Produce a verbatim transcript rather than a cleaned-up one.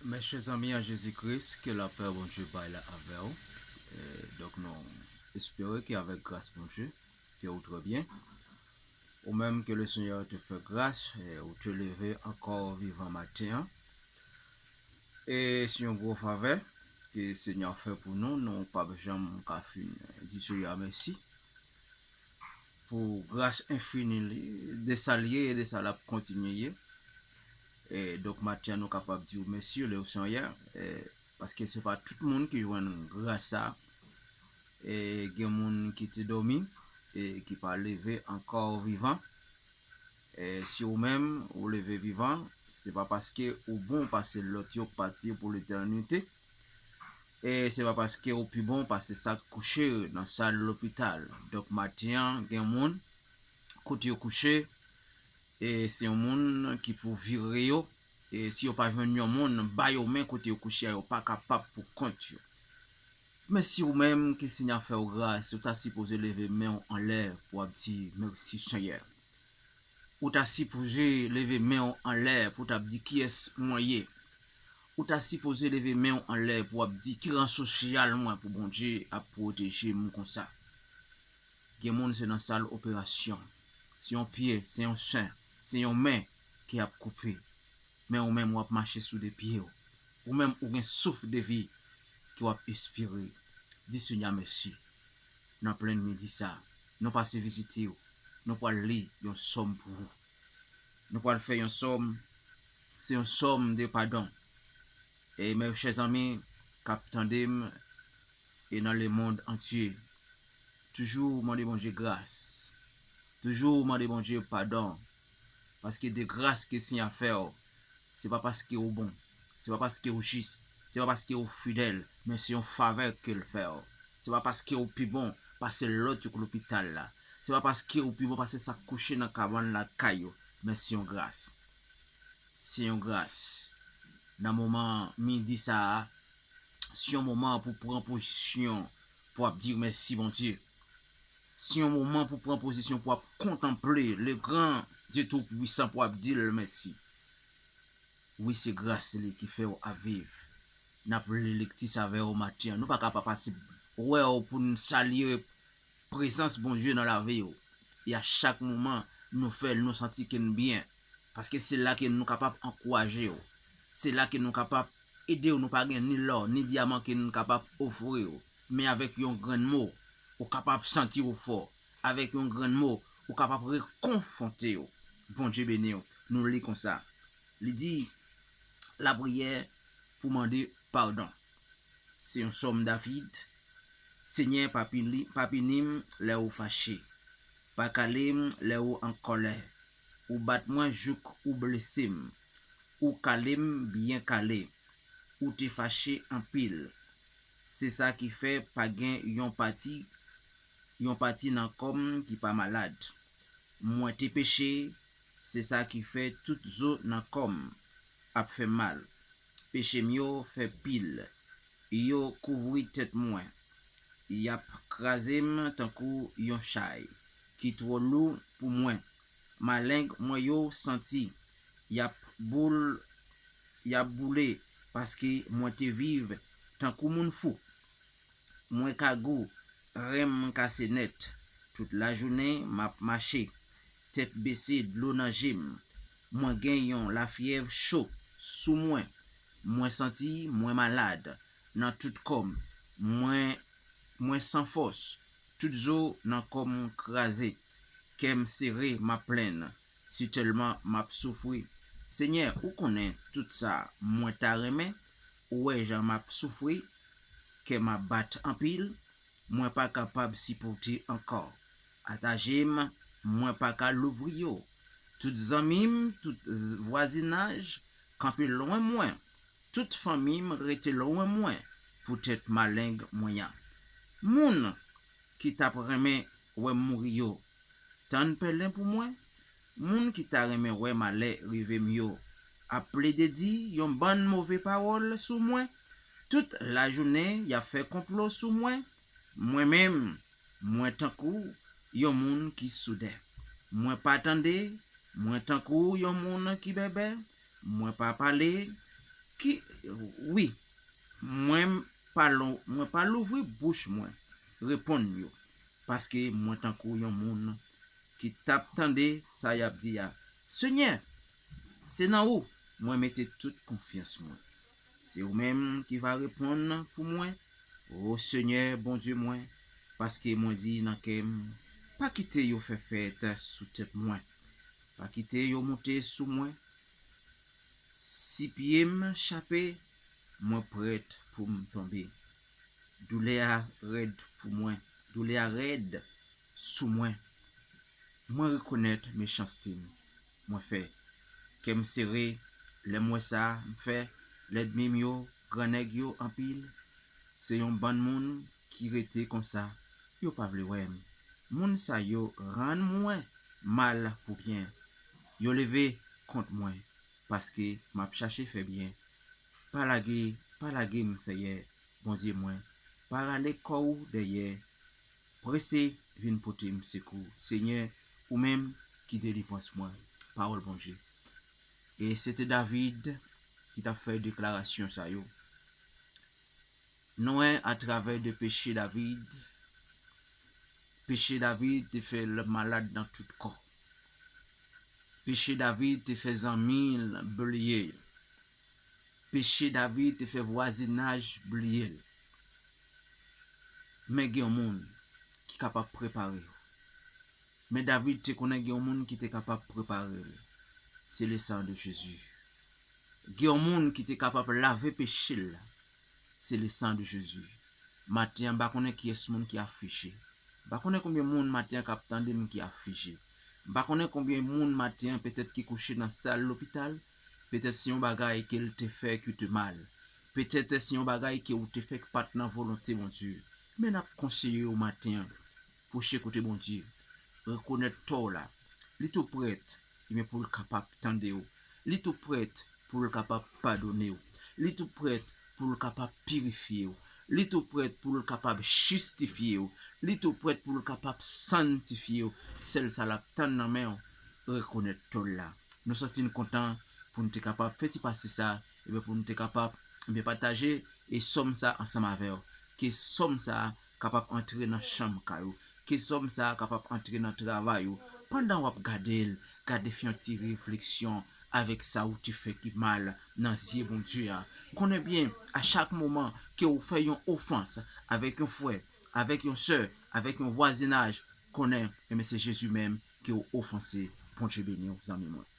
Mes chers amis en Jésus-Christ, ke lapè Bondye bay la avè w. E, donk, nou espere ke avèk gras Bondye, ke ou trè byen. Ou menm ke le Senyè te fè gras, e, ou te leve ankò vivan maten an. E se yon gwo favè ke Senyè a fè pou nou, nou p ap janm ka fin di Senyè a mèsi pou gras enfini li, de sa l ye e de sa l ap kontinye ye. E donk, maten an, nou kapab di w mèsi, le Senyè, e, paske se pa tout moun ki jwenn gras sa. E gen moun ki te dòmi, e ki pa leve ankò vivan. E si ou menm, ou leve vivan, se pa paske ou bon pase lòt yo k pati pou letènite. E se pa paske ou pi bon pase sa k kouche nan sal lopital. Donk, maten an, gen moun, kote yo kouche, e se yon moun ki pou vire yo. E si yo pa jwenn yon moun, ba yo men kote yo kouche a, yo pa kapab pou kont yo. Men si ou menm ke Senyè a fè w gras, ou ta sipoze leve men w anlè pou w ap di, mèsi, Senyè. Ou ta sipoze leve men w anlè pou w t ap di, kiyès mwen ye? Ou ta sipoze leve men w anlè pou w ap di, ki ran sosyal mwen pou Bondye ap pwoteje m konsa? Gen moun se nan sal operasyon. Se yon pye, se yon sen, se yon men ki ap koupe. Men ou menm w ap mache sou de pye w. Ou menm ou gen souf de vi ke w ap espire. Di Senyè a mèsi. Nan plenn midi sa, nou pase vizite w. Nou pral li yon sòm pou ou. Nou pral fè yon sòm. Se yon sòm de padon. E mes chers amis k ap tande m e nan lemonn antye, toujou mande Bondye gras. Toujou mande Bondye padon. Paske de gras ke Senyè a fè w, se pa paske ou bon, se pa paske ou jis, se pa paske ou fidèl, men se yon favè ke l fè w. Se pa paske ou pi bon pase lòt yo k lopital la. Se pa paske ou pi bon pase sa k kouche nan kabann lakay yo, men se yon gras. Se yon gras. Nan moman midi sa a, se yon moman pou pran pozisyon, pou w ap di mèsi, Bondye. Se yon moman pou pran pozisyon, pou w ap kontanple le gran Dye Toupwisan, pou w ap di l mèsi. Wi, se gras li ki fè w ap viv. N ap li lekti sa avè w maten an. Nou pa ka pa pase wè w pou n salye prezans Bondye nan lavi w. E a chak moman nou fè l, nou santi ke n byen. Paske se la ke nou kapab ankouraje w. Se la ke nou kapab ede w. Nou pa gen ni lò, ni dyaman ke n kapab ofri w. Men avèk yon grenn mo, ou kapab santi w fò. Avèk yon grenn mo, ou kapab rekonfòte w. Bondye beni w. Nou li konsa. Li di, lapriyè pou mande padon. Se yon sòm David. Senyè, pa pini, pa pini m lè ou fache. Pa kale m lè ou an kòlè. Ou bat mwen jouk ou blese m. Ou kale m byen kale. Ou te fache anpil. Se sa ki fè pa gen yon pati, yon pati nan kò m ki pa malad. Mwen te peche, se sa ki fè tout zo nan kò m ap fè mal. Peche m yo fè pil, yo kouvri tèt mwen. Y ap kraze m tankou yon chay ki twò lou pou mwen. Maleng mwen yo santi y ap boul, y ap boule, paske mwen te viv tankou moun fou. Mwen kagou, ren m kase nèt. Tout lajounen m ap mache, tèt bese, dlo nan je m. Mwen gen yon lafyèv cho sou mwen. Mwen santi mwen malad nan tout kò m. Mwen, mwen san fòs. Tout zo nan kò m kraze. Kè m sere, m ap plenn. Sitèlman m ap soufri. Senyè, ou konnen tout sa mwen ta renmen. Ou wè jan m ap soufri. Kè m ap bat anpil. Mwen pa kapab sipòte ankò. Ataje m, mwen pa ka louvri yo. Tout zanmi m, tout z-, vwazinaj, kanpe lwen mwen. Tout fanmi m rete lwen mwen poutèt maleng mwen an. Moun ki t ap renmen wè m mouri yo, tann pèlen pou mwen. Moun ki ta renmen wè malè rive m yo ap plede di yon bann move pawòl sou mwen. Tout lajounen, y ap fè konplo sou mwen. Mwen menm, mwen tankou yon moun ki souden. Mwen pa tande, mwen tankou yon moun ki bèbè. Mwen pa pale, ki, wi, mwen pa lou-, mwen pa louvri bouch mwen reponn yo, paske mwen tankou yon moun ki t ap tande sa y ap di a. Senyè, se nan ou mwen mete tout konfyans mwen. Se ou menm ki va reponn pou mwen, o Senyè Bondye mwen, paske mwen di nan kè m, pa kite yo fè fèt sou tèt mwen, pa kite yo monte sou mwen. Si pye m chape, mwen prèt pou m tonbe. Doulè a rèd pou mwen, doulè a rèd sou mwen. Mwen rekonèt mechanste m mwen fè. Kè m sere lè m wè sa m fè. Lènmi m yo, gran nèg yo anpil, se yon bann moun ki rete konsa, yo pa vle wè m. Moun sa yo rann mwen mal pou byen. Yo leve kont mwen, paske m ap chache fè byen. Pa lage, pa lage m, Seyè, Bondye mwen. Pa rale kò w dèyè. Prese vin pote m sekou, Senyè, ou menm ki delivrans mwen. Pawòl Bondye. E se te David ki t ap fè deklarasyon sa yo. Nou wè atravè de peche David, peche David te fè l malad nan tout kò. Peche David te fè zanmi l bliye l. Peche David te fè vwazinaj bliye l. Men gen yon moun ki kapab prepare w. Men David te konnen gen yon moun ki te kapab prepare l. Se le san de Jezi. Gen yon moun ki te kapab lave peche l la. Se le san de Jezi. Maten an, m pa konnen kiyès moun ki aflije. M pa konnen konbyen moun maten an k ap tande m ki aflije. M pa konnen konbyen moun maten an petèt ki kouche nan sal lopital. Petèt se yon bagay ke l te fè ki te mal. Petèt se yon bagay ke ou te fè ki pa t nan volonte Bondye. Men n ap konseye w maten an. Pwoche kote Bondye. Rekonèt tò w la. Li tou prèt, ebyen, pou l kapab tande w. Li tou prèt pou l kapab padone w. Li tou prèt pou l kapab pirifye w. Li tou prèt pou l kapab jistifye w. Li tou prèt pou l kapab santifye w. Sèl sa l ap tann nan men w, rekonèt tò l la. Nou santi n kontan pou n te kapab fè ti pase sa, ebyen, pou n te kapab, ebyen, pataje e sòm sa ansanm avè w. Ke sòm sa kapab antre nan chanm kay ou. Ke sòm sa kapab antre nan travay ou. Pandan w ap gade l, gade fè yon ti refleksyon avèk sa ou te fè ki mal nan zye Bondye a. Konnen byen, a chak moman ke ou fè yon ofans avèk yon frè, avèk yon sè, avèk yon vwazinaj, konnen, ebyen, se Jezi menm ke ou ofanse. Bondye beni w, zanmi mwen.